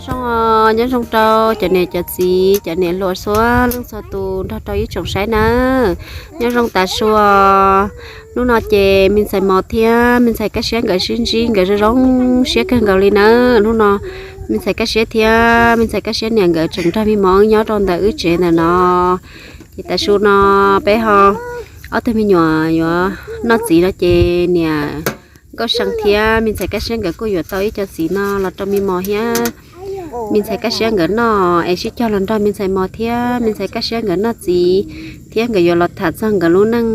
Zoo, nyob zoo rau cov niam cov txiv, cov niam hluas txhua leej txhua tus nrog rau ib tsoom saib nawb. Nyob zoo tas su. Hnub no ces me ntxhais Mos thiab me ntxhais Kaj Siab nkawd sib ntsib nkawd zoo zoo siab kawg nkaus li nawb. Hnub no me ntxhais Kaj Siab thiab me ntxhais Kaj Siab niam nkawd tseem nrog me Mos nyob rau ntawm wb tsev ntawm no. Ces tas su no peb ho ob tug me nyuam yuav noj txiv no ces niam Nkauj See thiab me ntxhais Kaj Siab nkawd kuj yuav tau ib co txiv no los rau me Mos thiab me ntxhais Kaj Siab nkawd noj es sib cog los nrog me ntxhais Mos thiab me ntxhais Kaj Siab nkawd noj txiv thiab nkawd yuav los tham txog nkawd lub neej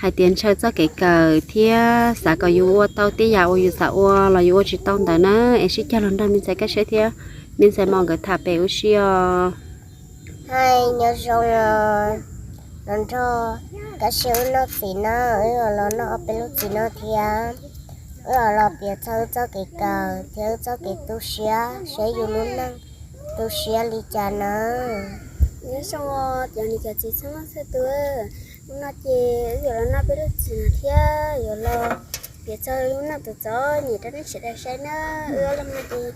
hais tias ntshaw txoj kev kawm thiab xav kom yus ua tau tej yam uas yus xav ua los yus ua tsis tau ntawd na. Es sib cog los nrog me ntxhais Kaj Siab thiab me ntxhais Mos nkawd tham pem ua si os. Hais nyob zoo os, los nrog Kaj Siab wb noj txiv no, wb los noj ob peb lub txiv no thiab. Wb los piav txog wb txoj kev kawm thiab wb txoj kev tu siab seb yus lub neej tu siab li cas na. Nyob zoo os cov niam cov txiv txhua leej txhua tus, hnub no ces wb yuav los noj peb lub txiv no thiab yuav los piav txog lub neej txom txom nyem rau nej sawv daws saib na. Wb ob leeg no ces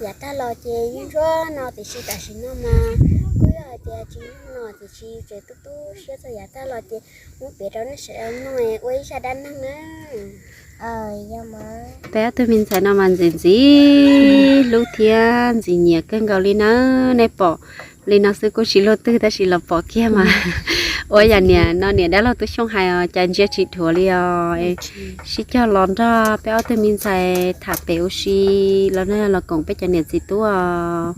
yav tag los ces yeej ntsuag no tiam sis tam sim no mas kuj yog hais tias tsis ntsuag no tiam sis tseem tu tu siab txog yav tag los ces muab piav rau nej sawv daws mloog ua ib zaj dab neeg na. Peb ob tug me ntxhais no mas ntxim ntxim hlub thiab ntxim nyiam kawg nkaus li na. Nej pom li no xwb kuj tsis luaj twg tab sis los pom kiag mas ua yam niam no niam dab laug Tub Xyooj hais os, cas ntsia tsis dhuav li os. Sib cog los nrog peb ob tug me ntxhais tham pem ua si los, los koom peb cov niam txiv tub os.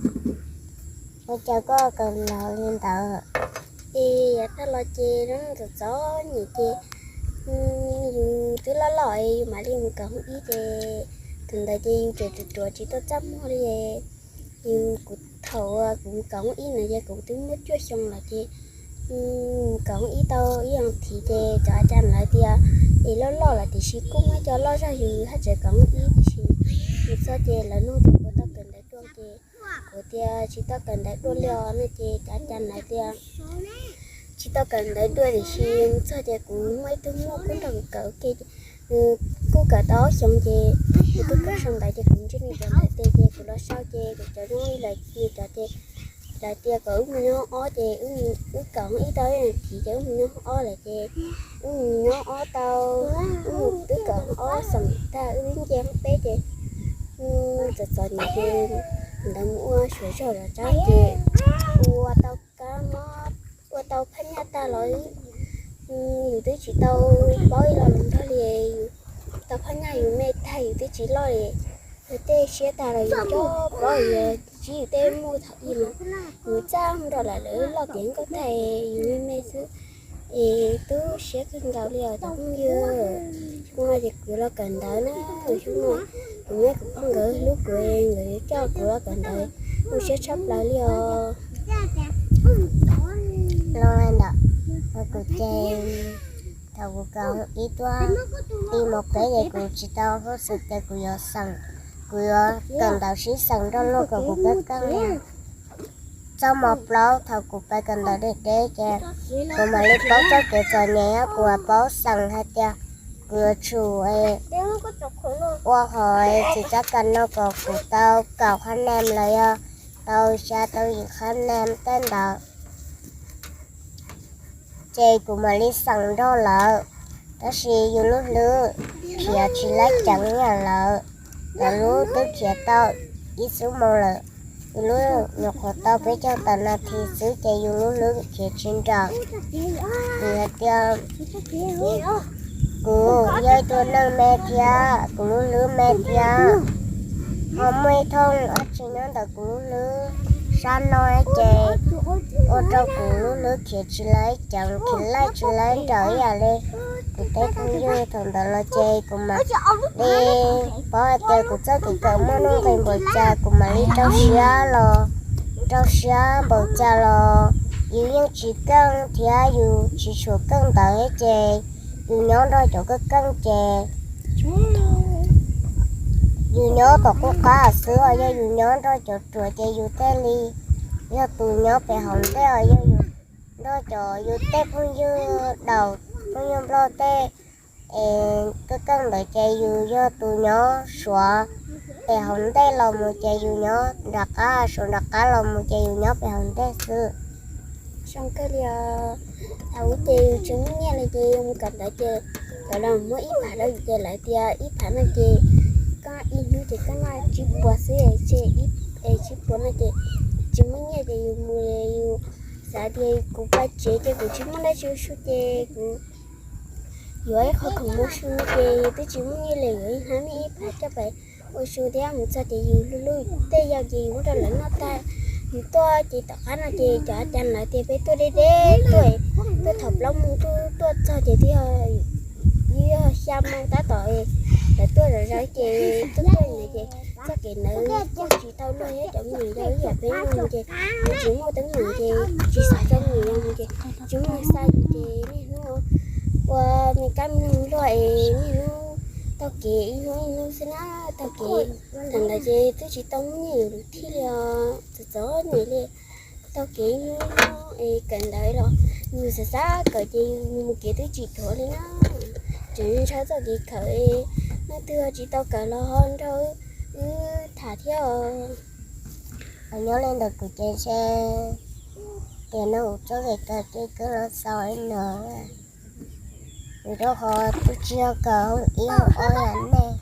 Ua cas koj kawm ntawv li ntawd? Es yav tag los ces lub neej txom txom nyem ces yus twb loj loj yus mam li mus kawm hoob ib ces thaum ntawd ces yus tseem ruam ruam tsis tau txaj muag li. Yus kuv thaum kuv mus kawm hoob ib no ces kuv twb muaj cuaj xyoo lawm ces mus kawm hoob ib tau ib xyoos thiv ces cov a cas lawv tias es loj loj lawm tiam sis kuj muaj cov loj zog yus haj tseem kawm hoob ib tiam sis mus txog ces lawv nug tias puas tau kawm ntawv dua ces kuv tias tsis tau kawm ntawv dua li os no ces cov a cas lawv tias tsis tau kawm ntawv dua tiam sis mus txog ces kuv muaj ib tug muam kuj nrog kuv kawm ua ke, nws kuj kawm tau ob xyoos ces nws kuj kawm sau ntawv ces kuv ntsib nws cov ntawv tes ces kuv los sau ces kuv cov zoo li lawv nws cov ces lawv tias kom wb mus nyob ob ces wb kawm ib tau ib thiv ces wb mus nyob ob lawm ces wb mus nyob ob tau, wb mus twb kawm ob xeem tag wb twb nce hoob peb ces txom txom nyem ces ntawd mus ua suav zog zom zaws ces ua tau kab mob, ua tau phab nyaj tag los yus twb tsis tau paub ib lo lus nrog li, yus tau phab nyaj yus me tag yus twb tsis loj li, yus tej siab tag los yus coj paub yus tsib yus tej muaj thaum ub mas yus txaj nrog lawv loj tiav nkauj tag yus me me xwb es tu siab kawg nkaus li os cov phooj ywg. Xyoo no ces kuv los kawm ntawv na, xyoo no kuv me kuv pog nkawd hlub kuv, nkawd yuav coj kuv los kawm ntawv, tu siab tshaj plaws li os. Los li ntawd, kuv ces thaum kuv kawm ib tuaj ti mos peb ces kuv tsis tau hauj xwm ces kuv yuav xeem, kuv yuav kawm ntawv sib xeem nrog luag kom kuv pab keej. Txoj mos plaub thaum kuv pab kawm ntawv deb deb ces kuv mam li paub txoj kev txom nyem, kuv mam paub xeem hais tias kuv yuav tsum ua hom txiv txab kas no kom kuv tau kaum qhab nam los yog tau xya tau yim qhab nam tej ntawd. Ces kuv mam li xeem nrog lawv, tab sis yus lub hlwb khiav tsis laib ceev yam lawv, lawv lub twb khiav tau ib xuab moos lawm, yus lub nyuam qhuav tau peb caug tawm nas this xwb ces yus lub hlwb khiav tsis nrawm. Vim hais tias kuv yog ib tug neeg me thiab kuv lub hlwb me thiab, ho muaj ib thooj dab tsi nyob ntawm kuv lub hlwb sab no ces ua rau kuv lub hlwb khiav tsis laib ceev, khiav laij tsis laib nrawm ib yam li kuv tej phooj ywg. Thaum ntawd los ces kuv mam li paub hais tias kuv txoj kev kawm muaj nuj nqis npaum cas, kuv mam li rau siab los rau siab npaum cas los yus yeej tsis keej thiab yus tsis tshua keej ntawd ces yus nyob nrog cov keej keej ces yus nyob tom qub qab xwb os, yog yus nyob nrog cov ruam ces yus thiaj li yog tus nyob pem hauv ntej os, yog yus nrog cov yus tej phooj ywg daus phooj ywg nplog tej keej keej ntawd ces yus yog tus nyob suav Pem hauv ntej los mus ces yus nyob nram qab, saum nram qab los mus ces yus nyob pem hauv ntej xwb. Zoo kawg li os. Thaum ub ces yus tsis muaj nyiaj li ces yus mus kawm ntawv ces lawv los muab ib phav rau yus ces lawv tias ib phav no ces koj ib hnub ces koj noj tsib puas xwb, es tsib puas no ces tsis muaj nyiaj ces yus mus, yus xav tias kuv pais tsev ces kuv tsis muaj dab tsi ua su ces kuv yuav ib qho khoom mus su no ces twb tsis muaj nyiaj li, yuav ib hnab ib phav coj pais ua su thiab. Mus txog ces yus hlub hlub tej yau ces yus muab rau lawv noj tag. Yus tuaj ces tom qab no ces cov cas lawv tias peb tuaj deb deb tuaj, tuaj thaum plaub moos tuaj, tuaj txog ces twb yog, yog xya moos tab tom lawv tuaj zom zaws ces tuaj tuaj ces txoj kev ntawd kuj tsis tau luag thiab cov me nyuam yau ib yam peb no ces tsis muaj teeb meem ces tsis xav rau me nyuam yau mus ces tsis muaj xa yus ces niaj hnub ua me kab me noog luaj es niaj hnub taug kev ib hnub ib hnub xwb na, taug kev. Thaum ntawd ces twb tsis tau muaj nyiaj yus lub thij li os, txom txom nyem li. Taug kev ib hnub ib hnub es kawm ntawv los yus xav xav kawm ces yus mus kev twb tsis dhuav li na. Tseem ntshaw txoj kev kawm, leej twg tsis tau kawm los ho nrog wb tham thiab os. Nyob li ntawd kuv ces ntshe tias no kuv txoj kev kawm ces kuv los xaus li no. Vim rau qhov twb tsis yog kawm hoob ib hoob ob yam nej,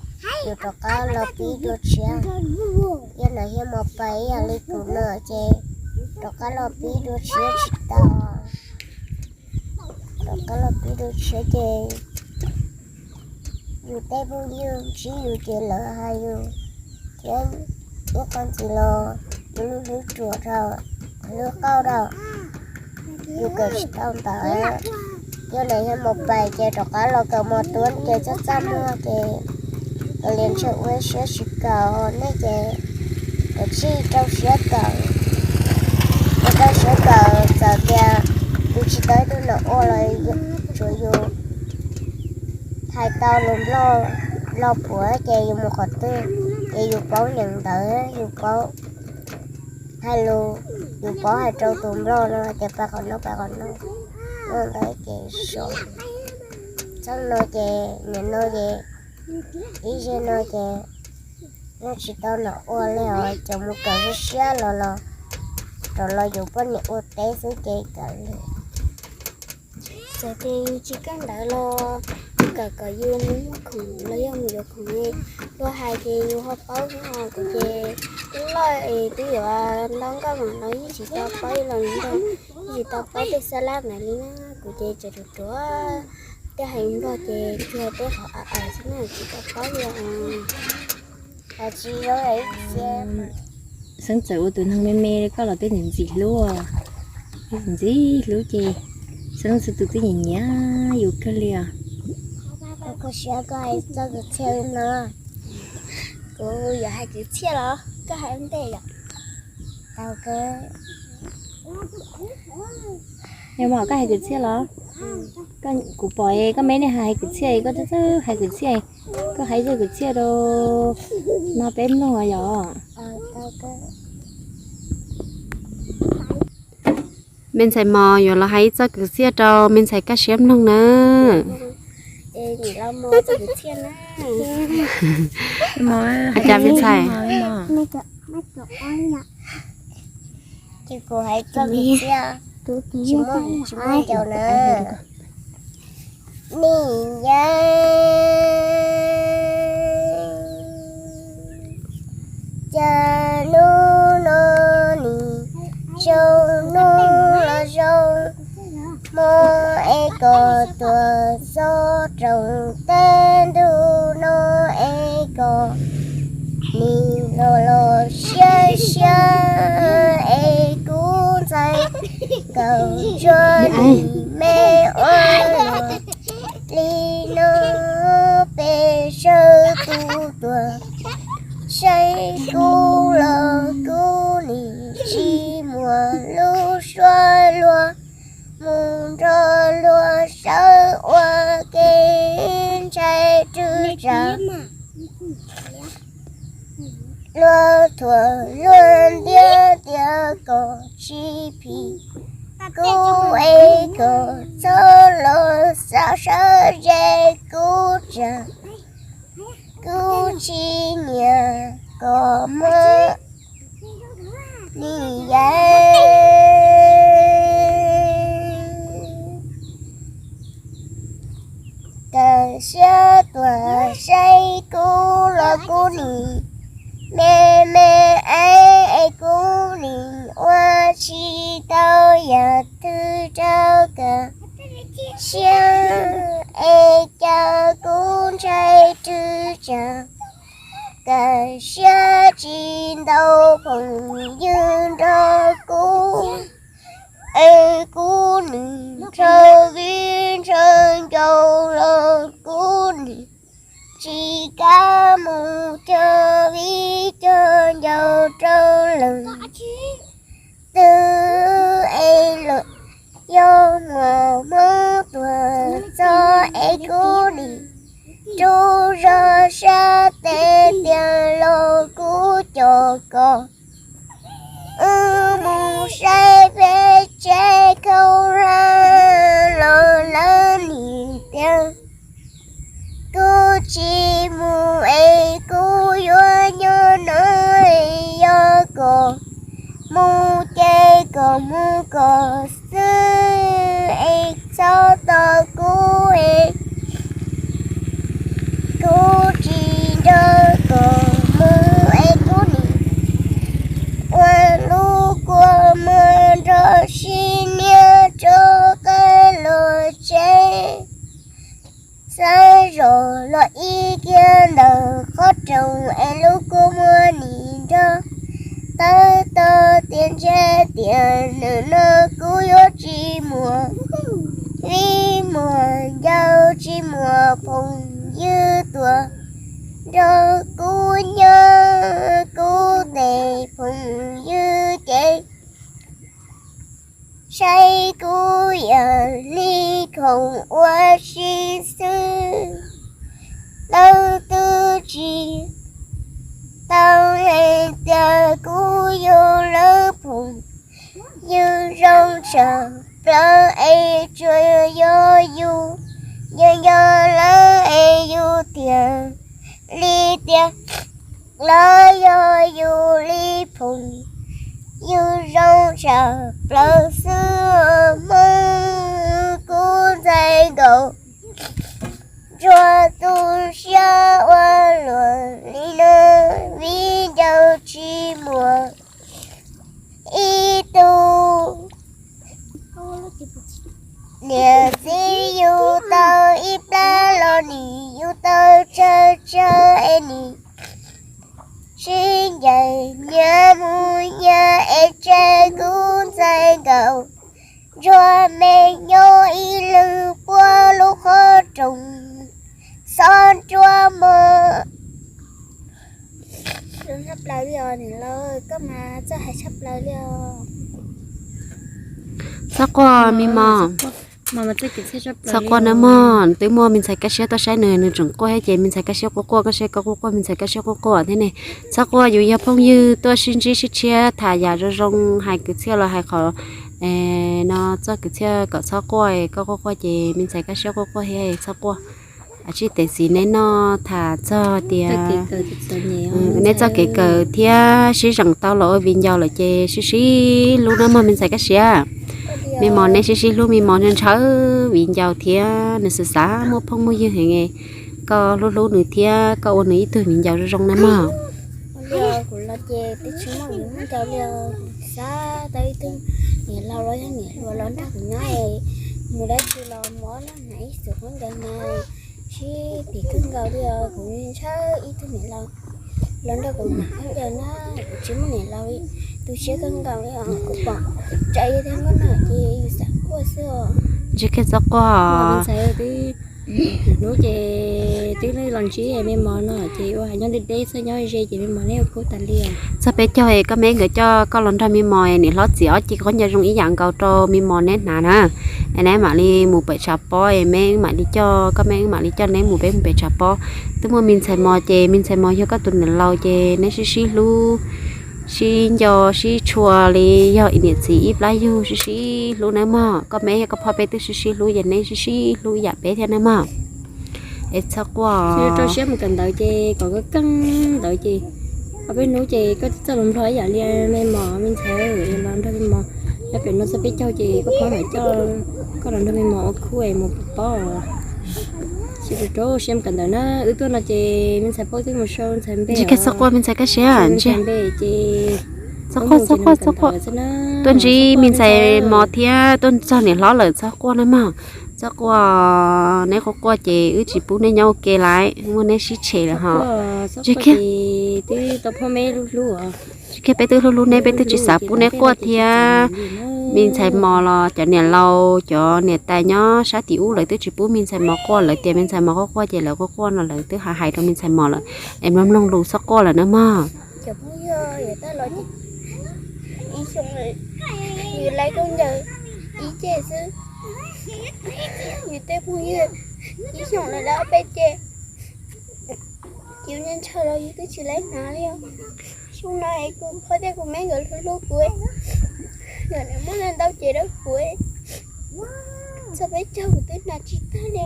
yus rov qab los pib dua tshiab. Yog nam thiab mos pais ib yam li kuv no ces rov qab los pib dua tshiab tsis tau. Rov qab los pib dua tshiab ces yus tej phooj ywg ntsib yus ces lawv hais yus thiab ib qho ntxiv los yus lub hlwb ruam dhau, hlwb qauj dhau, yus kawm tsis tau ntawv. Yog nam thiab mos pais ces rov qab los kawm mos tuab ces txaj txaj muag ces kav liam ntshe ua siab tsis kawm nej ces kav tsij rau siab kawm. Ua rau siab kawm, txawm tias yus tsis tau ib tug nam ua los tsuav yus hais tau lus Nplog los puav ces yus mus qhov twg ces yus paub nyeem ntawv, yus paub hais lus, yus paub hais rau tus Nplog no tias pais qhov no pais qhov no, ntawd ces so. Txheej no ces nim no ces ib zaug no ces yeej tsis tau nam ua li os, ces mus kawm siab siab los los rov los yus poj niam ua teb xwb ces kawm li. Txawm tias yus tsis kawm ntawv los yus kawm kom yus mus muag khoom los yog mus yuav khoom li luag hais ces yus ho paub xwb os. Kuv ces twb loj es twb yuav ntau nkauj mas los yeej tsis tau paub ib los ntau, yeej tsis tau paub tej xab lab ntawd li na. Kuv ces tseem ruam ruam, tej hais Nplog ces tsuas teb qhov a a xwb na, tsis tau paub li os. Xeeb txawm ua tus neeg me me li koj los peb ntxim ntxim hlub, peb ntxim hlub ces Xeeb xwb tus twb nyiam nyiam yus kawg li os. Koj siab koj hais txoj kwv txhiaj no. Kuv yuav hais kwv txhiaj los koj hais ua ntej yom? Tau kawg. Yog mas koj hais kwv txhiaj los? Kuv pom koj me nej hais kwv txhiaj, koj twb hais kwv txhiaj, koj hais txoj kwv txhiaj rau no peb mloog yom? Me ntxhais Mos yuav los hais ib txoj kwv txhiaj rau me ntxhais Kaj Siab mloog na. Cas me ntxhais? Ces kuv hais txoj kwv txhiaj, tsis muaj, tsis muaj ncaus na. Nim yeej cas hnub no nim zoo, hnub los zoo, hmo es koj tuaj txog rooj teb, ntu no es koj nim los los siab siab es kuv ntxhais kawm ntsuag nim me ua luaj. Li no peb sawv kuv tuaj saib kuv los kuv nim tsis muaj lub suab luag mus nrog luag sawv ua ke ntshai rwg tsav. Luag thuam luag ntiab tias koj tsis phim, kuv es koj txhob los xav sawv ze kuv tsav. Kuv tsis nyiam kom muab nim yau. Kawm siab tuaj saib kuv los kuv nim me me es, es kuv nim ua tsis tau yam twg rau kawm siab es cas kuv ntshai rwg tsam. Kawm siab tsis ntau phooj ywg nrog kuv, es kuv nim ntshaw viv ntshaw ncaus los kuv nim tsis kam mus cog viv cog ncaus rau leej twg es lawm. Yog muaj hmoov tuaj txog es kuv nim rub zog sab tes tias los kuv coj koj wb mus saib peb tsev khaub hlab los lawv nim tias kuv tsis mus es kuv yuav nyob no, yog koj mus ces koj mus koj xwb es txhob tos kuv es kuv tsis nrog koj mus es kuv nim ua lub kua muag nrog sib niab rov qab los tsev. Xav zoj los ib kiag ntawm qhov rooj es lub kua muag nim nrog tawv tog tias ntshe tias nws no kuv yuav tsis muaj viv muaj ncaus tsis muaj phooj ywg tuaj nrog kuv nyob. Kuv tej phooj ywg ces saib kuv yam li khoom ua si xwb. Lawv twb tsis tau hais tias kuv yog lawv phooj ywg zoo tshaj plaws es tsuas yog yus, yog yog lawv es yus thiaj li tias lawv yog yus li phooj ywg zoo tshaj plaws xwb. Hmoob kuv ntxhais nkaus ntsuag tu siab ua luaj li no, viv ncaus tsis muaj ib tug. Niam txiv yug tau ib plab los nim yug tau tsawg tsawg es nim sib ncaim nyias mus nyias es tseg kuv ntxhais nkaus ntsuag me nyob ib leeg puag lub qhov rooj xob nruab mog. Zoo tshaj plaws li os niam laus, koj mas txawj hais tshaj plaws li os. Txhob quaj me mos. Txhob quaj nawb mog, twb muaj me ntxhais Kaj Siab tuaj saib nws, nws tseem quaj thiab ces me ntxhais Kaj Siab quaj quaj, koj saib koj quaj quaj me ntxhais Kaj Siab quaj quaj thiab ne. Txhob quaj, yus yog phooj ywg tuaj sib ntsib sib tshiab tham yam zoo zoo, hais kwv txhiaj los hais qhov no txoj kwv txhiaj kom txhob quaj, koj quaj quaj ces me ntxhais Kaj Siab quaj quaj thiab txhob quaj. Tsij tes txiv neb noj tham txog tias neb txoj kev kawm thiab sib zeem tau los ua viv ncaus lawm ces sib sib hlub nawb mog me ntxhais Kaj Siab. Me mos neb sib sib hlub, me mos ntshaw viv ncaus thiab nws xav xav muaj phooj muaj ywg heev. Koj hlub hlub nws thiab koj ua nws ib tug viv ncaus zoo zoo nawb mog. Kuv los ces twb tsis muaj viv muaj ncaus li os, kuv xav tau ib tug niam laus los yog niam hluas los nrog kuv nyob, mus dab tsi los mus ob leeg hnav ib xus khaub ncaws mas sib phem kawg nkaus li os. Kuv ntshaw ib tug niam laus los nrog kuv hnav khaub ncaws na, kuv tsis muaj niam laus li, tu siab kawg nkaus li os. Kuv pom tsam yus tag nkob no ces yus xav quaj xwb os. Ntshe kiag txhob quaj os. Hnub ces twb los ntsib me mos no ces ua hais nyob deb deb xwb, nyob ze ces me mos neb ua khub tas li. Txog peb caug es koj me nkawd coj koj los nrog me mos niam hlob txiav ob cev khaub ncaws zoo ib yam nkaus rau me mos neb hnav na. Es neb mam li mus pem tshav pob es me mam li coj, koj me mam li coj neb mus, peb mus pem tshav pob. Twb muaj me ntxhais mos ces me ntxhais mos yog koj tus niam laus ces neb sib sib hlub, sib nco sib tshua li yog niam txiv ib plab yug, sib sib hlub nawb mog. Koj me yog koj phob peb twb sib sib hlub ces neb sib sib hlub yam peb thiab nawb mog. Es txhob quaj. Rau siab mus kawm ntawv ces kom kawg kawg ntawv ces Ob peb hnub ces koj txawj los nplog ib yam li me mos me ntxhais, los nrog me mos nyob pem no txog peb caug ces koj phob mam coj koj los nrog me mos ua khub es mus pov pob. Sib rau rau siab kawm ntawv na, wb tuaj no ces me ntxhais paub twb mus sau ntxhais npe, ntshe kawg txhob quaj me ntxhais kaj siab, ntshe npe ces txhob quaj, txhob quaj, txhob quaj. Tuaj ntsib me ntxhais mos thiab tuaj txog niam hlob lawm txhob quaj na mog. Txhob quaj, neb quaj quaj ces wb tsis pub neb nyob ua ke lawm, muaj neb sib tshem lawm ho. Ntshe kawg, ntshe kawg peb twb hlub hlub neb, peb twb tsis xav pub neb quaj thiab. Me ntxhais mos los cov niam laus cov niam tais nyob sab tim ub lawv twb tsis pub me ntxhais mos quaj, lawv tias me ntxhais mos quaj quaj ces lawv quaj quaj no lawv twb hais hais rau me ntxhais mos lawm es mloog mloog lus txhob quaj lawm na mog. Cov phooj ywg, yuav tau los ib xyoo lawm, yus laib khaub ncaws ib ce xwb. Yus tej phooj ywg ib xyoos lawm lawv ob peb ce, yus ntshaw los yus twb tsis laib hnav li os. Xyoo no es kuv phob thiab kuv me nkawd hlub hlub kuv, nkawd muaj ntau ces rau kuv, txog peb caug kuv twb hnav tsis tag li.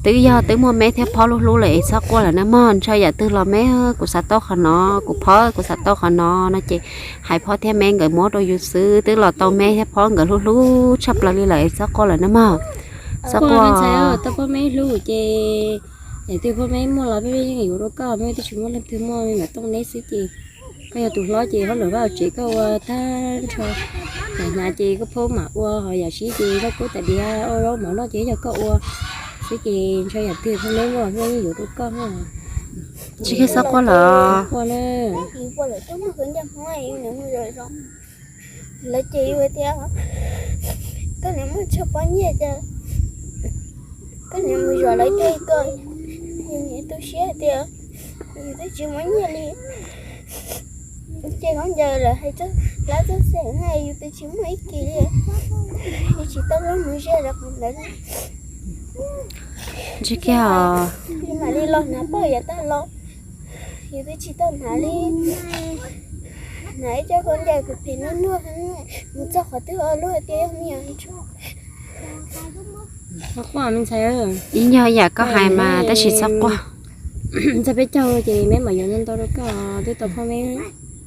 Twb yog twb muaj me thiab phob hlub hlub lawm es txhob quaj lawm na mog. Ntshe yam twg los me kuv xav tau qhov no, kuv phob kuv xav tau qhov no no ces hais phob thiab me nkawd muab rau yus xwb, twb los tau me thiab phob nkawd hlub hlub tshaj plaws li lawm es txhob quaj lawm na mog. Txhob quaj, tau phob me hlub ces yam twg phob me muaj los peb yeej yuav rau koj, peb twb tsis muaj leej twg muaj, me mam tooj neb xwb ces koj yog tus hlob ces hlob lwm vaj tsev koj ua tag nrho. Hnav hnav ces koj phob mam ua, ho yam sib ces koj pub tas diav ua zaub mov noj ces yog koj ua xwb ces ntshe yam twg phob me muaj peb yeej yuav rau koj. Tsis, txhob quaj lawm. Lawv ces yus tias koj niam muaj tshuaj pob nyiaj ces koj niam mus zov lawv ces koj, yus niam tu siab tias yus twb tsis muaj nyiaj li. Ces khaub ncaws lawv hais txog lab txog xeem na yus twb tsis muaj ib kis li, yus tsis tau lub mus ze rau qhov ntawd. Ntshe kawg, yus mam li los hnav poj yav tag los, yus twb tsis tau hnav li. Hnav ib co khaub ncaws phem phem nuj nuj, mus txog qhov twg luag hais tias yog me nyuam ntsuag. Ib nyuag yam koj hais mas tab sis txhob quaj. Txog peb caug ces me mam yuav ntau ntau rau koj, twb tau phob me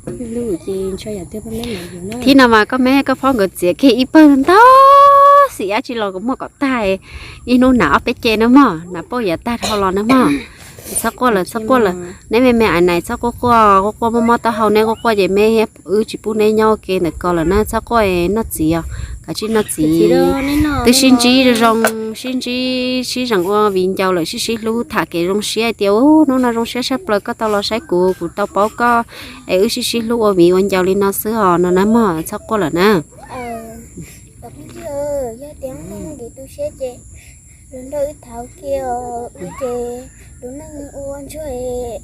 hlub ces ntshe yam twg phob me mam yuav na. Thib no mas koj me koj phob nkawd txiav kiag ib pawg ntau xim dab tsi los kuv muaj kom tag, ib hnub hnav ob peb ce na mog, hnav poj yav tag dhau los na mog. Txhob quaj lawm, txhob quaj lawm. Neb me me ais nais txhob quaj quaj, quaj quaj mob mob taub hau, neb quaj quaj ces me wb tsis pub neb nyob ua ke ntawm ko lawm na, txhob quaj noj txiv os, kav tsij noj txiv. Twb sib ntsib zoo zoo, sib ntsib sib zeem ua viv ncaus lawm, sib sib hlub tham kev zoo siab tias hnub no zoo siab tshaj plaws koj tau los saib kuv, kuv tau paub koj, es wb sib sib hlub ua viv ua ncaus li no xwb os no na mog, txhob quaj lawm na. Yog tias nkev tu siab ces los nrog wb tham ua ke os, wb ces tus neeg ua ntsuag,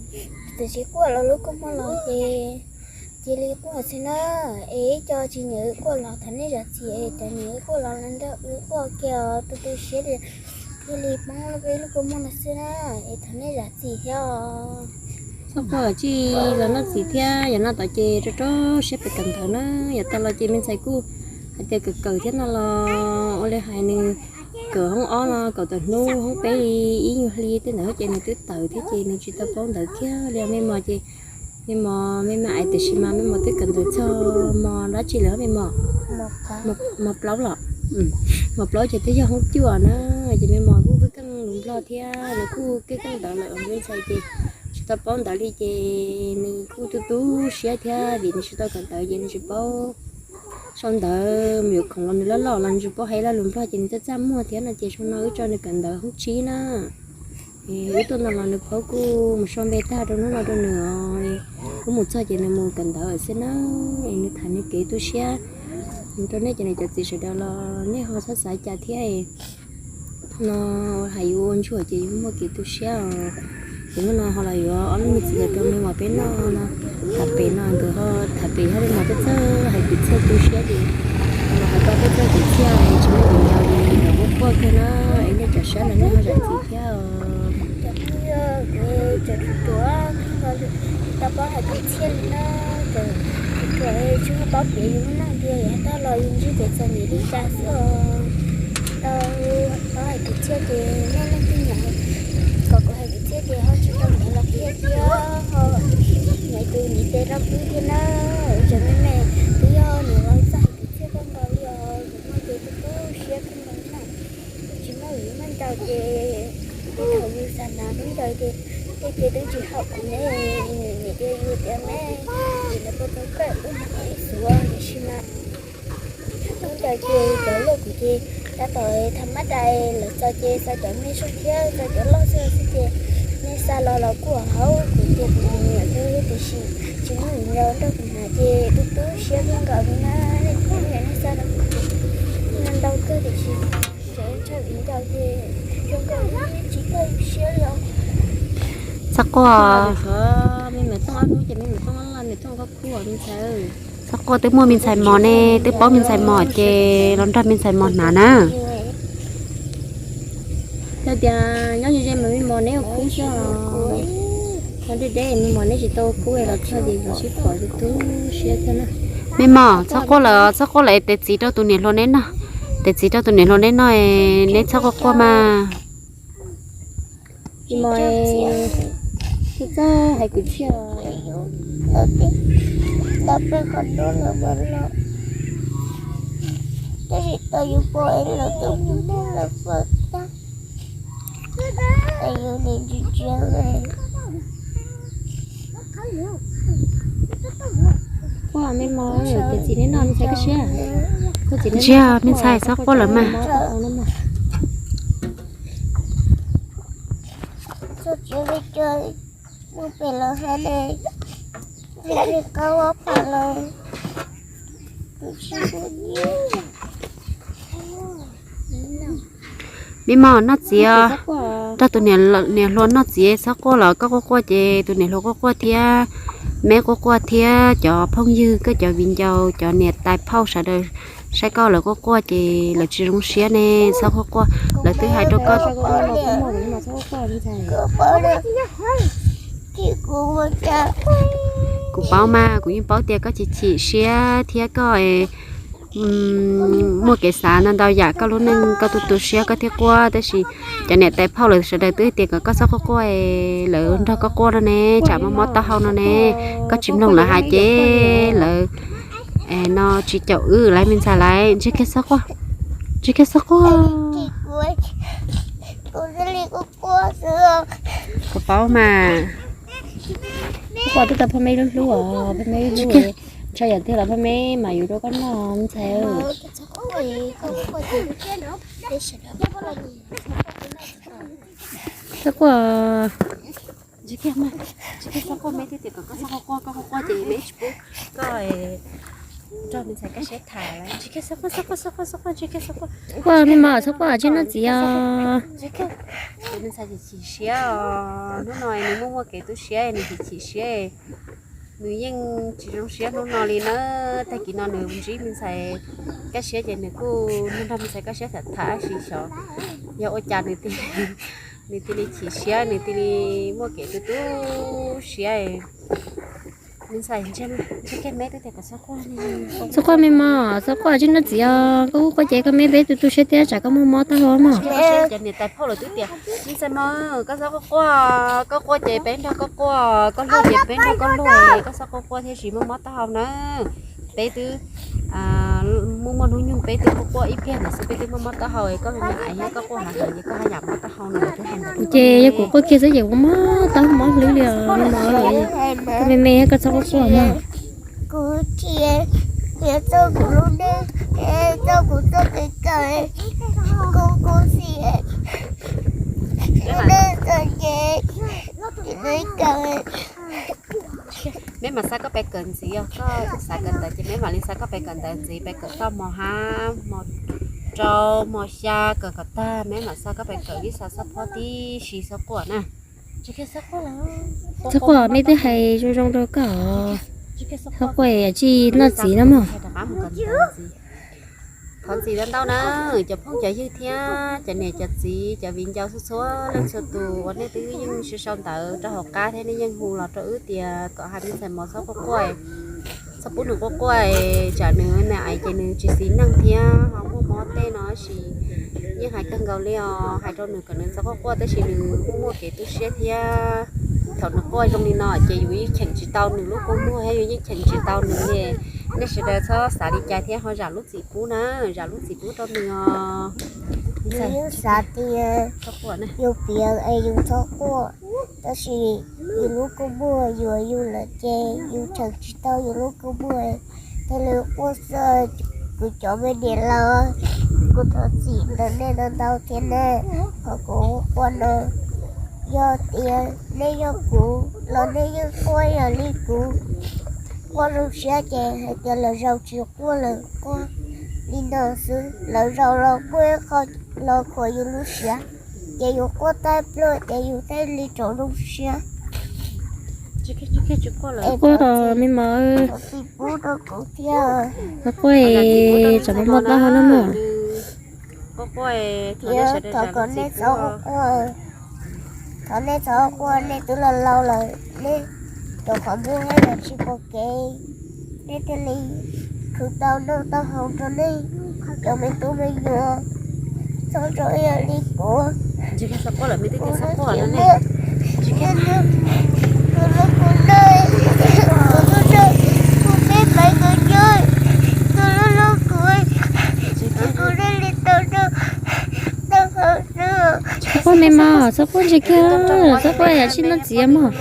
txawm tsis quaj los lub kua muag los ces cia li quaj xwb na. Es ib co tsis nyiam wb quaj los thov nej zam txim, es cov nyiam wb quaj los los nrog wb quaj ua ke os, tu tu siab thiaj li poob peb lub kua muag no xwb na, es thov nej zam txim thiab os. Txhob quaj, tsij los noj txiv thiab, yog no tom ces rau rau siab pem kawm ntawv na. Yav tas los ces me ntxhais kuj hais tias kawm kawm thiab no los ua li hais nws kawm hoob ob no kawm tawm hnub, hoob peb li ib nyuag hli tej ntawd ces nws twb tawm thiab ces nws tsis tau paub ntawv kiag li. Me mos ces me mos me me ais tiam sis mas me mos twb kawm ntawv txog mos dab tsi lawm me mos? Mos plaub los? Mos plaub ces twb yog hoob cuaj na. Ces me mos kuj keej keej lus nplog thiab nws kuj keej keej ntawv lawm, me ntxhais ces tsis tau paub ntawv li ces nws kuj tu tu siab thiab vim nws tsis tau kawm ntawv ces nws tsis paub sau ntawv, me nyuam khoom los nws loj loj los nws tsis paub hais laj lus nplog ces nws txaj txaj muag thiab no ces zoo no wb tso nws kawm ntawv hoob tsib na. Wb tuaj no los nws paub kuj mus sau npe tag rau hnub no rau nws os. Wb mus txog ces nws mus kawm ntawv xwb na. Es nws tham nws kev tu siab rau nej ces nws cov txiv sawv daws los nej ho txhob xav cas thiab. No hais yuav ua ntsuag ces yuav muaj kev tu siab os. Ces hnub no ho los yuav ob lub me txiv ntawd rau me mos peb noj no. Tham pem no nkawd ho tham pem ho li no peb txawj hais kwv txhiaj tu siab ces los hais tau peb txawj kwv txhiaj tsis muaj viv ncaus li nkawd quaj quaj kawg na. Es nej cov sab no nej ho zam txim thiab os. Cov phooj ywg, cov ruam ruam tsis tau paub hais kwv txhiaj li na, cov ruam ruam tsis tau paub piav yus lub neej tias yav tag los yus ntsib kev txom nyem li cas xwb os. Tsis tau paub hais kwv txhiaj ces nej leej twg nyiam kom kuv hais kwv txhiaj ces ho tsis tau nyiam los qhia thiab ho Tus niam tes rau peb thiab na, ua tsaug me me, twb yog nws los txog hais kwv txhiaj kawg nkaus li os, nws muaj ces tu tu siab kawg nkaus na. Twb tsis muaj vim muaj ncaus ces tej thaum yus xav hnav khaub ncaws ces tej ces twb tsis haum kuv ne, niam tes yus tias me, vim lawv puas tau kawm lub hnav ib xuav tiam sis mas khaub ncaws ces cov loj kuv ces tab tom tham mab dais lawv txog ces xav cov me zog thiab txog cov loj xwb xwb ces nej xa los los kuj haum kuv ces kuv nyiam thiab tiam sis tsis muaj vim ncaus nrog kuv hnav ces tu tu siab kawg nkaus li na. Nej kuj nyiam nej xa los kuv ces ntau kawg tiam sis tseem ntshaw vim ncaus ces zoo nkaus li tsis tau siab li os. Txhob quaj, me me tooj ob hnub ces me me tooj ob loj me tooj koj kuj me ntxhais. Txhob quaj, twb muaj me ntxhais mos ne, twb paub me ntxhais mos ces los nrog me ntxhais mos hnav na. Yog tias nyob ze ze mas me mos neb ua khub xwb os, nyob deb deb me mos neb tsis tau ua khub los txog ces kuv sib pom tu tu siab thiab na. Me mos, txhob quaj lawm, txhob quaj lawm, tes txiv rau tus niam hluas neb noj, tes txiv rau tus niam hluas neb noj, neb txhob quaj quaj mas. Mos, txhob hais kwv txhiaj. Tab sis tau yus pom lawv tus mus noj lawv fawm tag, yus nim ntsia ntsia. Ua me mos, tes txiv neb noj me ntxhais koj siab. Ntsia me ntxhais txhob quaj lawm mas. Txog tsev pem lawv hais ne, qab ua pam lawm. Me mos noj txiv, nrog tus niam hluas noj txiv, txhob quaj los koj quaj quaj ces tus niam hluas quaj quaj thiab, me quaj quaj thiab, cov phooj ywg koj cov viv ncaus cov niam tais phauj sawv daws saib koj lawv quaj quaj ces lawv tsis zoo siab ne, txhob quaj quaj, lawv twb hais rau koj. Kuv paub mas, kuv yeej paub tias koj chim chim siab thiab koj muaj kev xav ntau ntau yam, koj lub neej koj tu tu siab koj thiaj quaj, tab sis cov niam tais phauj lawv sawv daws twb tias kom koj txhob quaj quaj, lawv nrog koj quaj no ne, tsam mob mob taub hau no ne, koj tsis mloog lawv hais ces lawv no tsis caum wb lawv me ntxhais lawm, ntshe kiag txhob quaj, ntshe kiag txhob quaj. Kuv paub mas. Quaj twb tau phaj me lub hlub os, phaj me lub hlub, ntshe yam twg los phaj me mas yuav rau koj noj ntxhais. Txhob quaj, tsis kiag mas, tsis kiag txhob quaj, me twb tias kom koj txhob quaj, koj quaj quaj ces me tsis pub koj nrog me ntxhais kaj siab tham lawm, tsis kiag txhob quaj, txhob quaj, txhob quaj, txhob quaj, tsis kiag txhob quaj. Quaj me mos txhob quaj, tsis noj txiv os. Tus me ntxhais chim chim siab os, hnub no nws muaj muaj kev tu siab nws chim chim siab. Nws yeej tsis zoo siab hnub no li na, tag kis no nws ntsib me ntxhais kaj siab ces nws kuj nrog me ntxhais kaj siab tham tham sis xyov yog ua cas nws thiaj li chim siab, nws thiaj li muaj kev tu tu siab. Me ntxhais, ntshe kiag me twb tias kom txhob quaj, txhob quaj me mos, txhob quaj tsis noj txiv os, koj quaj ces koj me peb tu tu siab thiab tsam koj muaj mob taub hau mog. Cov niam tais phauj lawv twb tias me ntxhais mos, koj txhob quaj quaj, koj quaj ces peb nrog koj quaj, koj luag ces peb nrog koj luag, koj txhob quaj quaj thiab tsis muaj mob taub hau na. Peb twb muaj muaj hnub nyoog peb twb quaj quaj ib pliag ntawd xwb peb twb muaj mob taub hau, koj me me aiv thiab koj quaj heev heev ces koj haj yam mob taub hau na. Ces yog kuv quaj kiag xwb ces kuv mob taub hau mob hlwb li os me mos. Koj me me koj txhob quaj quaj mog. Kuv thiaj yuav txog kuv lub neej, txog kuv txoj kev kawm, kuv kuv xim lub neej txom nyem, kuv kawm. Meb mam xa koj pem kawm ntxiv, yog koj xav kawm ntawv ces meb mam li xa koj pem kawm ntawv ntxiv, pem kawm toj mos hab, mos rau, mos xya kawm kom tag meb mam xa koj pem kawm ib xav xob phob tib si xob quaj na. Xob quaj, meb twb hais zoo zoo rau koj. Xob quaj tsis noj txiv no mog. Thov txim ntau ntau na, cov phooj cov ywg thiab cov niam cov txiv cov viv ncaus txhua txhua leej txhua tus uas nej twb yeej sib sau ntawv rau hauv qab thiab nej yeej hu los rau wb tias kom hais me ntxhais mos txhob quaj quaj, txhob pub nws quaj quaj, tsam nws me aiv ces nws tsis xis neej thiab ho muaj mob tej no sis yeej hais kawg nkaus li os, hais rau nws kom nws txhob quaj quaj tab sis nws kuj muaj kev tu siab thiab. thaum nws quaj zoo li no ces yus yeej cheem tsis tau nws lub kua muag thiab yus yeej cheem tsis tau nws li. Nej sawv daws txhob xav li cas thiab ho zam lub txim pub na, zam lub txim pub rau nws os. Yus yeej xav tias yus piav es yus txhob quaj, tab sis yus lub kua muag yuav yus lawm ces yus cheem tsis tau yus lub kua muag. Thiaj li quaj xwb. Kuv cov me niam laus, kuv thov txim ntawm nej ntau ntau thiab na, qhov kuv quaj no. Yog tias nej yog kuv los nej yeej quaj ib yam li kuv. Quaj zoo siab ces hais tias lawv zaum tsis quaj, lawv quaj li no xwb. Lawv zaum los muaj ib qho los khuam yus lub siab, ces yus quaj tag pluag ces yus thiaj li rov zoo siab. Es quaj me mos, thov txim pub rau kuv thiab. Txhob quaj, tsam muaj mob taub hau no mog. Thiab thov kom nej txhob quaj, thov nej txhob quaj, nej twb laus laus lawm, nej cov qhov muag thiab los tsis pom kev, nej thiaj li khwv tau noj tau haus rau nej cov me tub me nyuam. Txhob zoo ib yam li kuv, kuv lub kua muag, kuv lub kua muag, kuv lub kua muag, kuv peb pais kuv nyob, kuv lub lub kuv, kuv thiaj li tau noj tau haus xwb. Txhob quaj me mos, txhob quaj ntsia kiag, txhob quaj yam tsis noj txiv mog.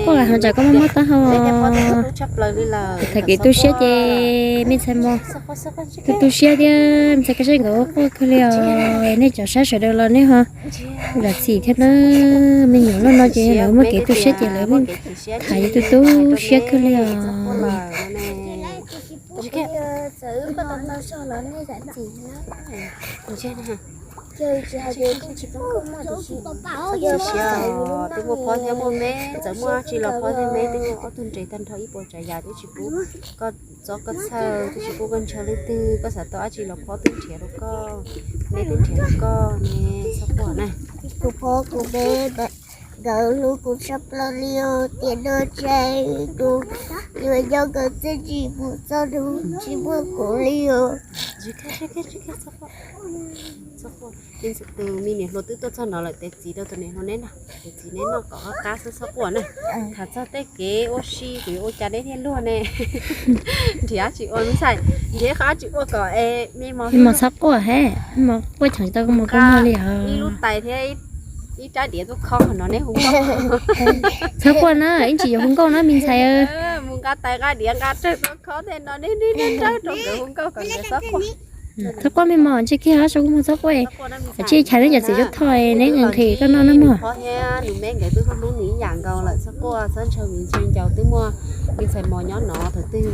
Quaj los ho tsam koj muaj mob taub hau. Thaum kev tu siab ces me ntxhais mos tu tu siab thiab, me ntxhais Kab Siab nkawd quaj kawg li os. Nej cov saib sawv daws los nej ho zam txim thiab na. Me nyuam loj no ces lawv muaj kev tu siab ces lawv tham tu tu siab kawg li os. Twb muaj phob thiab muaj me, txawm muaj dab tsi los phob thiab me, twb muaj ob tug nres tag nrho ib puas tsav yam twb tsis pub koj txob koj txhawj, twb tsis pub koj ntshaw leej twg, koj xav tau dab tsi los phob twb nrhiav rau koj, me twb nrhiav rau koj ne, txhob quaj na. Kuv phob kuv me, nkawd hlub kuv tshaj plaws li os, tiam no tseg kuv yuav nyob nkawd txiaj ntsig mus txog hnub tsis muaj kuv li os. Tus me niam hluas twb tuaj txog nov lawm, tes txiv rau tus niam hluas neb noj, tes txiv neb noj kom qab qab xwb, txhob quaj na. Tham txog tej kev ua si kuv yuav ua cas neb thiaj luag ne. Nrhiav tsis ua me ntxhais, nrhiav qhov tsis ua kom me mos, me mos txhob quaj he, me mos quaj cheem tsis tau koj mus kua muag li os. Ib lub tais thiab ib rab diav tuaj khob qhov no neb hu nkauj. Txhob quaj na, ib ntsis yuav hu nkauj na me ntxhais. Mus nqa tais nqa diav nqa rawg tuaj khob tej no neb nib neb nrawb rau nkawd hu nkauj kom nkawd txhob quaj. Txhob quaj me mos, ntsej kiag saum kua muag txhob quaj. Tsis chav neb cov txiv cuab thoj neb nqhis koj noj na mog. Phob thiab nws me nkawd twb hlub hlub nws ib yam nkaus lawm, txhob quaj txhob ntshaw viv ntshaw ncaus, twb muaj me ntxhais mos nyob no thaum twg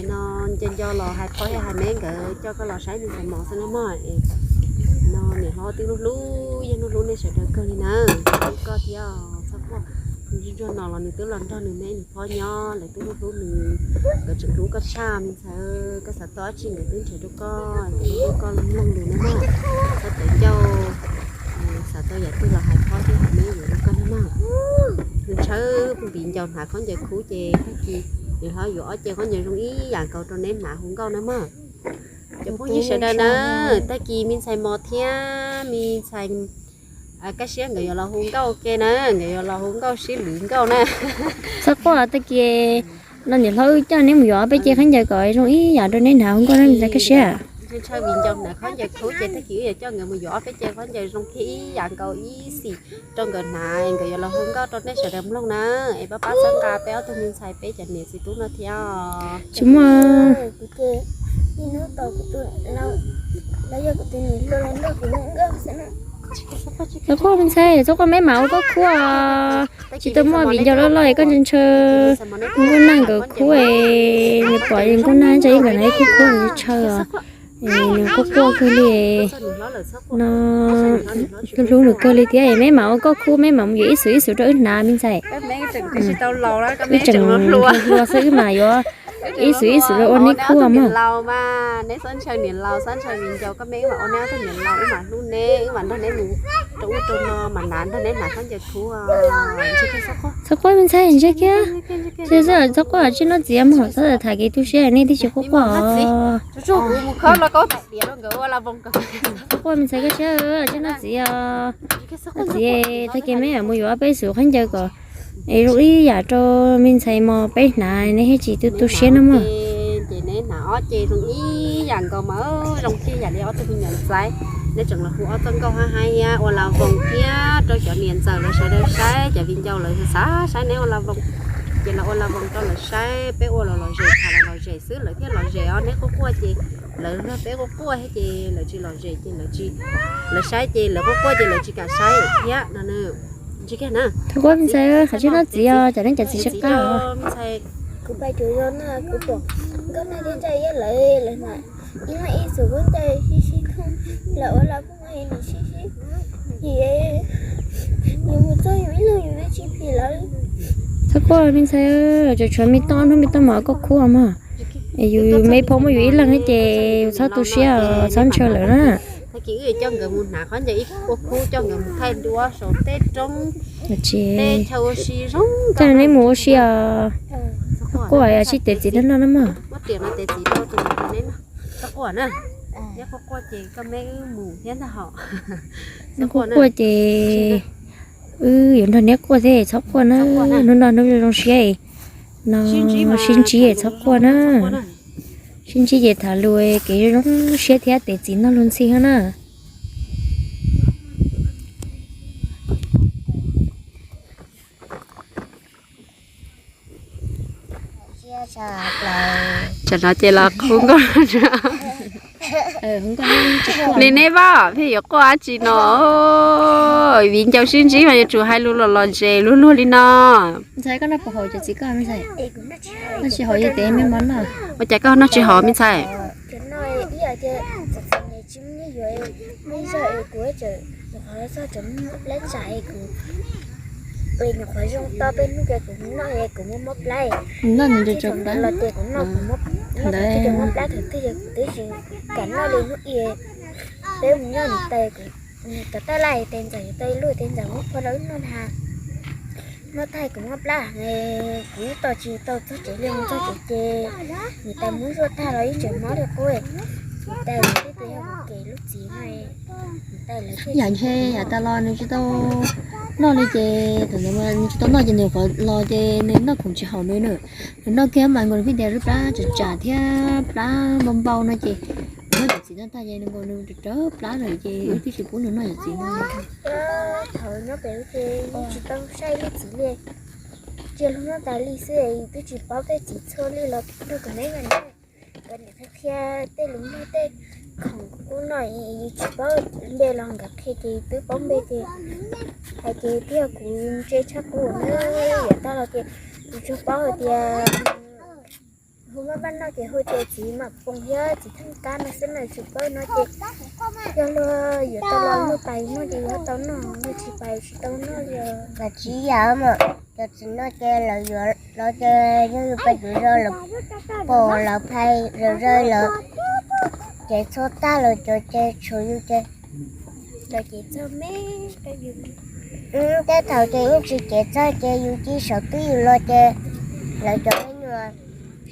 no nco nco los hais phob thiab hais me nkawd coj koj los saib me ntxhais mos xwb na mog. No niam hlob twb hlub hlub yeej hlub hlub nej sawv daws kawg li na, hlub koj thiab txhob quaj. Ntsuag no los nws twb los nrog nws me nws phob nyob, lawv twb hlub hlub nws, nkawd tseem hlub koj tshaj me ntxhais, koj xav tau dab tsi nkawd twb nrhiav rau koj, nkawd hlub koj mloog lus na mog. Txhob tawv ncauj, xav tau yam twg los hais phob thiab hais me yuav rau koj na mog. Nws tshawb viv ncaus hnav khaub ncaws khuv ces tag kis nws ho yuav ob ce khaub ncaws zoo ib yam nkaus rau neb hnav hu nkauj na mog. Cov phooj ywg sawv daws na, tag kis me ntxhais mos thiab me ntxhais Kab Siab nkawd yuav los hu nkauj ua ke na, nkawd yuav los hu nkauj sib lwv nkauj na. Txhob quaj, tag kis no niam hlob wb coj neb mus yuav ob peb ce khaub ncaws kom zoo ib yam rau neb hnav hu nkauj na me ntxhais Kab Siab. Ntshaw viv ncaus hnav khaub ncaws khuv ces tag kis wb yuav coj nkawd mus yuav ob peb ce khaub ncaws zoo kiag ib yam nkaus ib xim rau nkawd hnav, nkawd yuav los hu nkauj rau nej sawv daws mloog na. Es pab pab txhawb nqa peb ob tug me ntxhais peb cov niam txiv tub no thiab. Tsis muaj. Txhob quaj me ntxhais, txhob quaj, meb mam ua koj khub. Tsis tau muaj viv ncaus loj loj es koj ntshaw ntshaw nkauj nag nkawd khub es nws pom nkauj nag ntsa ib nkawd no ib khub khub nws ntshaw os. Nws quaj quaj kawg li no, hlub hlub nws kawg li thiab, meb mam ua koj khub, meb mam mus yuav ib xus ib xus rau wb hnav me ntxhais. Wb tseem hluas xwb wb mam yuav ib xus ib xus rau ua neb khub mog. Neb txhob ntshaw niam laus, txhob ntshaw viv ncaus, koj meb wb mam ua neb ob tug niam laus, wb mam hlub neb, wb mam nrog neb mus rau ub rau no, mam hnav nrog neb hnav khaub ncaws khuv. Txhob quaj me ntxhais, ntshe kiag. Txhob quaj, tsis noj txiv mog, txhob tham kev tu siab nej twb tsis quaj quaj. Txhob quaj me ntxhais, koj siab tsis noj txiv os. Noj txiv, tag kis meb mus yuav ob peb xus khaub ncaws kom Es zoo ib yam rau me ntxhais mos peb hnav, neb thiaj tsis tu tu siab no mog. Ces neb hnav ob ce zoo ib yam nkaus mas zoo kiag yam li ob tug me nyuam ntxhais. Neb tseem los hu ob txoj nkauj hab haib thiab ua la voos thiab rau cov niam ntxawm lawv sawv daws saib, cov viv ncaus lawv xav saib neb ua la voos, ces los ua la voos rau lawv saib, peb ua los lom zem, tham los lom zem xwb lawv thiaj lom zem os. Neb quaj quaj ces lawv luag peb quaj quaj thiab ces lawv tsis lom zem ces lawv tsis, lawv saib ces lawv quaj quaj ces lawv tsis kam saib thiab no. Txhob quaj me ntxhais, qhov tsis noj txiv os, cov neeg cov txiv tsis qab os. Kuv pais tsuas yog no kuv pom nkauj nag thiab ntsa iab lawv, lawv hnav ib leeg ib xus huab ncauj sib sib thooj, lawv ua lawv phooj ywg nws sib sib, yus mus txog yus ib leeg yus tsis phim lawv. Txhob quaj me ntxhais, tsuas tshuav me toj hnub me toj mov koj khub mog. Yus me phooj muaj yus ib leeg ces yus txhob tu siab, txhob ntshaw lawm na. Tag kis wb coj nkawd mus hnav khaub ncaws ib ua khub, coj nkawd mus thaij duab saum tej roob, tej chaw ua si zoo. Coj neb mus ua si os. Quaj sib tes txiv noj noj na mog. Muab riam no tes txiv rau tus neb no. Txhob quaj na. Neb quaj quaj ces koj me wb mus thiab ntag hos. Neb quaj quaj ces wb yuav nrog neb quaj thiab, txhob quaj na. Hnub no hnub zoo siab no, sib ntsib txhob quaj na. Sib ntsib ces tham lus kev zoo siab thiab tes txiv noj luag ntxhi hab na. Tsam no ces los khub nkauj li neb pab pheej yuav quaj dab tsi no. Viv ncaus sib ntsib mas yuav tsum hais lus los lom zem luag luag li no. Ua cas koj noj tsis haus me ntxhais? Noj nws rau rau plab. Ntawd kuv kam noj li hnub ib, peb mus nyob nws tais, nws cov tab laj tes ntxawm, tes luj tes ntxawm muab phua rau wb noj na. Noj tag kuv mob plab, kuv ib tog tsis tau txog tsev li, mus txog tsev ces niam tais muab zuaj tag los ib tseem mob li qub. Niam tais lawv twb tias yog mus kev lub txiv no. Yam ntshe yav tas los nws tsis tau noj li ces thaum ntawd nws tsis tau noj ces nws qhuav los ces nws noj khoom tsis haum nws na. Nws noj kiag mas nkaus nws pheej tias lub plab tsam tsam thiab plab npau npau no ces nws muab cov txiv noj tag ces nkaus nws rau rau plab lawm ces wb twb tsis pub nws noj cov txiv no. Thaum nyob pem ces tsis tau saib lub txiv li, cia luag noj tas li xwb, twb tsis paub tej txiv txhua li los nrog kuv neb nyob. Kuv niam qhia qhia tej lus noj tej khoom kuv kuj noj, yus tsis paub npe los nkawd qhia ces twb paub npe ces hais ces twb yog kuv ntse tshaj qub na. Yav tag los ces kuv tsuas paub hais tias hu maj maj noj ces hu tias txiv mam poos thiab txiv theej kab no xwb na, tsis paub no ces yog luag yuav tau los luag pais noj ces yuav tau noj, luag tsis pais tsis tau noj li os. Mas tsis yam mas cov txiv no ces lawv yuav los ces yog yus pais yuav zog lawv pom lawv phais lawv zawj lawv cev txhua tag lawm cov ces tshuav yus ces lawv cev txog me. Tej thaum ces yeej tsis cev txog ces yus cia saum twb yus los ces lawv cov me nyuam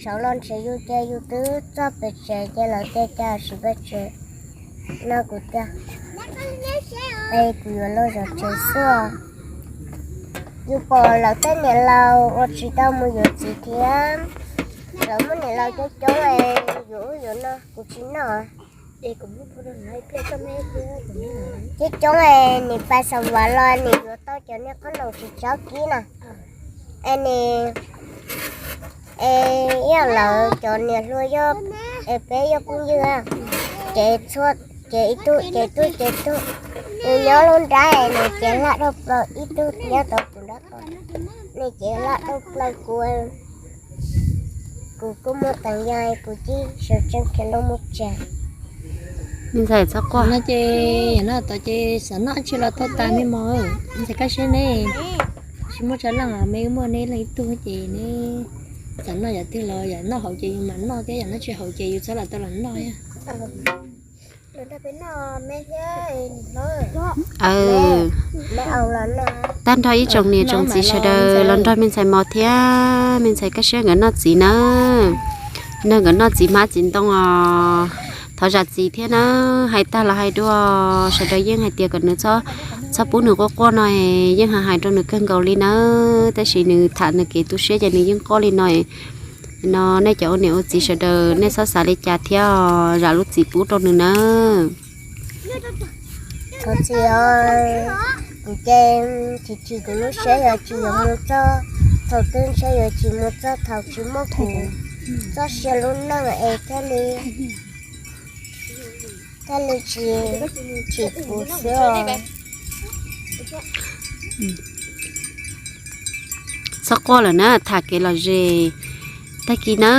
saud los nrhiav yus ces yus twb txog pem tsev ces lawv tias cas tsis pem tsev no kuv tias es kuv yuav los zov tsev xwb. Yus pom lawv tej niam laus uas tsis tau mus yuav txiv thiab, lawv muaj niam laus coob coob es yuav ub yuav no kuv tsis noj. Coob coob es nim pas xav vam los nim yuav tau cov niag qhob noom tsis tsob kib na. Es nim, es yog lawv cov niam hluas yog, es peb yog phooj ywg, ces txhua, ces ib tug ces tub ces tug, nws nyob lub nrab es nws cev hlab dhau plaws, ib tug nyob tau kuv nrab qaum, nws cev hlab dhau plaws kuv. Kuv kuj muaj teev yog kuv cib sawv tsees khiav loo mus tsev. Me ntxhais txhob quaj no ces yog no tod ces xav noj tsi los tau tas me mos. Me ntxhais kaj siab ne, tsis muaj tsawg leej, me muaj neb leej ib tug ces neb xav noj yam twg los yam noj haum ces yus mam noj thiab, yam noj tsis haum ces yus txhob lam tau los noj. Tag nrho ib tsoom niam tsoom txiv sawv daws los nrog me ntxhais mos thiab me ntxhais kaj siab nkawd noj txiv na. Nrog nkawd noj txiv hmab txiv ntoo os. Thov zam txim thiab na, hais tag los hais dua, sawv daws yeej hais tias kom nws txhob pub nws quaj quaj no, yeej hais hais rau nws kawg nkaus li nawb, tab sis nws tham nws kev tu siab ces nws yeej quaj li no. No nej cov ua niam ua txiv sawv daws nej txhob xav li cas thiab, zam lub txim pub rau nws nawb. Thov txim os, kuv ces chim chim kuv lub siab yuav tsis yuav mus txog thaum twg, ntshe yuav tsis mus txog thaum tsis muaj kuv txoj sia lub neej es thiaj li, thiaj li tsis chim kuv xwb os. Txhob quaj lawm na, tham kev lom zem. Tag kis na,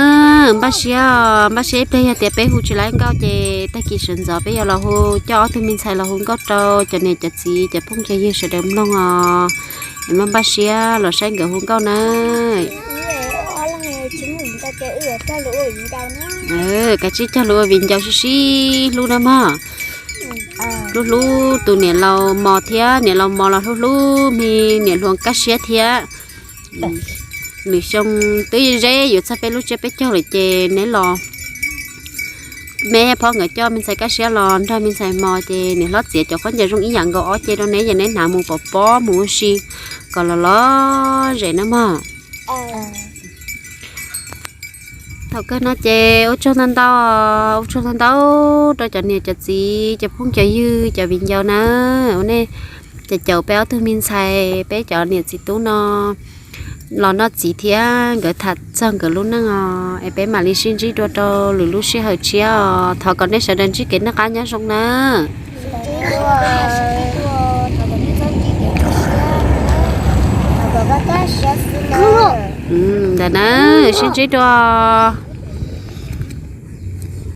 npaj siab, npaj siab ib pliag yog tias peb hu tsis laib nkauj ces tag kis sawv ntxov peb yuav los hu, coj ob tug me ntxhais los hu nkauj rau cov niam cov txiv cov phooj cov ywg sawv daws mloog os. Es npaj npaj siab los saib nkawd hu nkauj na. Kav tsij cog lus ua viv ncaus sib sib hlub na mog. Hlub hlub tus niam laus mos thiab, niam laus mos los hlub hlub me niam hluas Kab Siab thiab. Lwm xyoo twb ze yuav txog peb lub tsiab peb caug lawm ces neb los, me phob nkawd coj me ntxhais Kab Siab los nrog me ntxhais mos ces niam hlob txiav cov khaub ncaws zoo ib yam nkaus ob ce rau neb, yog neb hnav mus pov pob mus ua si kom los lom zem na mog. Thaum kawg no ces ua tsaug ntau ntau, ua tsaug ntau ntau rau cov niam cov txiv cov phooj cov ywg cov viv ncaus na, ua nej caum caum peb ob tug me ntxhais, peb cov niam txiv tub no los noj txiv thiab nkawd tham txog nkawd lub neej os, es peb mam li sib ntsib dua rau lwm lub sij hawm tshiab os. Thov kom nej sawv daws ntsib kev noj qab nyob zoo na. Ntawm na, sib ntsib dua.